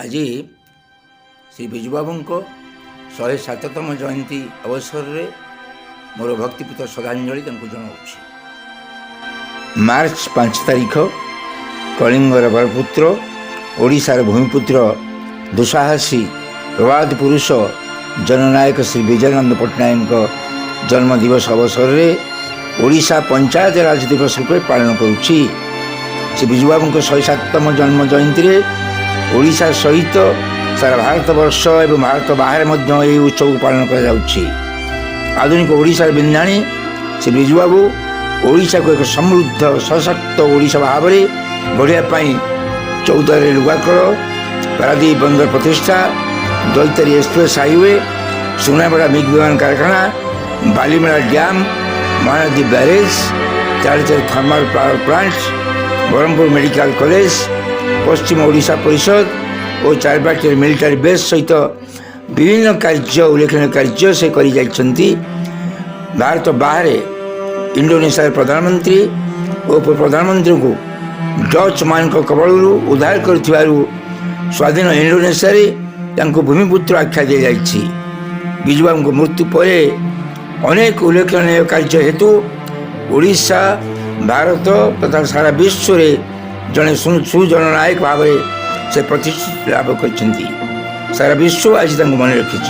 ଆଜି ଶ୍ରୀ ବିଜୁବାବୁଙ୍କ 107ତମ ଜୟନ୍ତୀ ଅବସରରେ ମୋର ଭକ୍ତିପୂତ ଶ୍ରଦ୍ଧାଞ୍ଜଳି ତାଙ୍କୁ ଜଣାଉଛି। ମାର୍ଚ୍ଚ 5 ତାରିଖ କଳିଙ୍ଗର ବରପୁତ୍ର, ଓଡ଼ିଶାର ଭୂମିପୁତ୍ର, ଦୁଃସାହସୀ ପ୍ରବାଦ ପୁରୁଷ ଜନନାୟକ ଶ୍ରୀ ବିଜୟାନନ୍ଦ ପଟ୍ଟନାୟକଙ୍କ ଜନ୍ମ ଦିବସ ଅବସରରେ ଓଡ଼ିଶା ପଞ୍ଚାୟତ ରାଜ ଦିବସ ରୂପେ ପାଳନ କରୁଛି। ଶ୍ରୀ ବିଜୁବାବୁଙ୍କ 107ତମ ଜନ୍ମ ଜୟନ୍ତୀରେ ଓଡ଼ିଶା ସହିତ ସାରା ଭାରତବର୍ଷ ଏବଂ ଭାରତ ବାହାରେ ମଧ୍ୟ ଏହି ଉତ୍ସବକୁ ପାଳନ କରାଯାଉଛି। ଆଧୁନିକ ଓଡ଼ିଶାର ବିନ୍ଧାଣୀ ଶ୍ରୀ ବିଜୁବାବୁ ଓଡ଼ିଶାକୁ ଏକ ସମୃଦ୍ଧ ସଶକ୍ତ ଓଡ଼ିଶା ଭାବରେ ଗଢ଼ିବା ପାଇଁ ଚୌଦ୍ୱାରରେ ଲୁଗାକଳ, ପାରାଦୀପ ବନ୍ଦର ପ୍ରତିଷ୍ଠା, Daitari express highway, Sunabeda MiG ବିମାନ କାରଖାନା, Balimela dam, Mahanadi barrage, Talcher thermal power plant, Brahmapur medical college, ପଶ୍ଚିମ ଓଡ଼ିଶା ପରିଷଦ ଓ ଚାରବାଟିର ମିଲିଟାରୀ ବେସ୍ ସହିତ ବିଭିନ୍ନ କାର୍ଯ୍ୟ, ଉଲ୍ଲେଖନୀୟ କାର୍ଯ୍ୟ ସେ କରିଯାଇଛନ୍ତି। ଭାରତ ବାହାରେ ଇଣ୍ଡୋନେସିଆର ପ୍ରଧାନମନ୍ତ୍ରୀ ଓ ଉପପ୍ରଧାନମନ୍ତ୍ରୀଙ୍କୁ ଡଚ୍ମାନଙ୍କ କବଳରୁ ଉଦ୍ଧାର କରିଥିବାରୁ ସ୍ୱାଧୀନ ଇଣ୍ଡୋନେସିଆରେ ତାଙ୍କୁ ଭୂମିପୁତ୍ର ଆଖ୍ୟା ଦିଆଯାଇଛି। ବିଜୁବାବୁଙ୍କ ମୃତ୍ୟୁ ପରେ ଅନେକ ଉଲ୍ଲେଖନୀୟ କାର୍ଯ୍ୟ ହେତୁ ଓଡ଼ିଶା, ଭାରତ ତଥା ସାରା ବିଶ୍ୱରେ ଜଣେ ସୁଜନନାୟକ ଭାବରେ ସେ ପ୍ରତିଷ୍ଠା ଲାଭ କରିଛନ୍ତି। ସାରା ବିଶ୍ୱ ଆଜି ତାଙ୍କୁ ମନେ ରଖିଛି।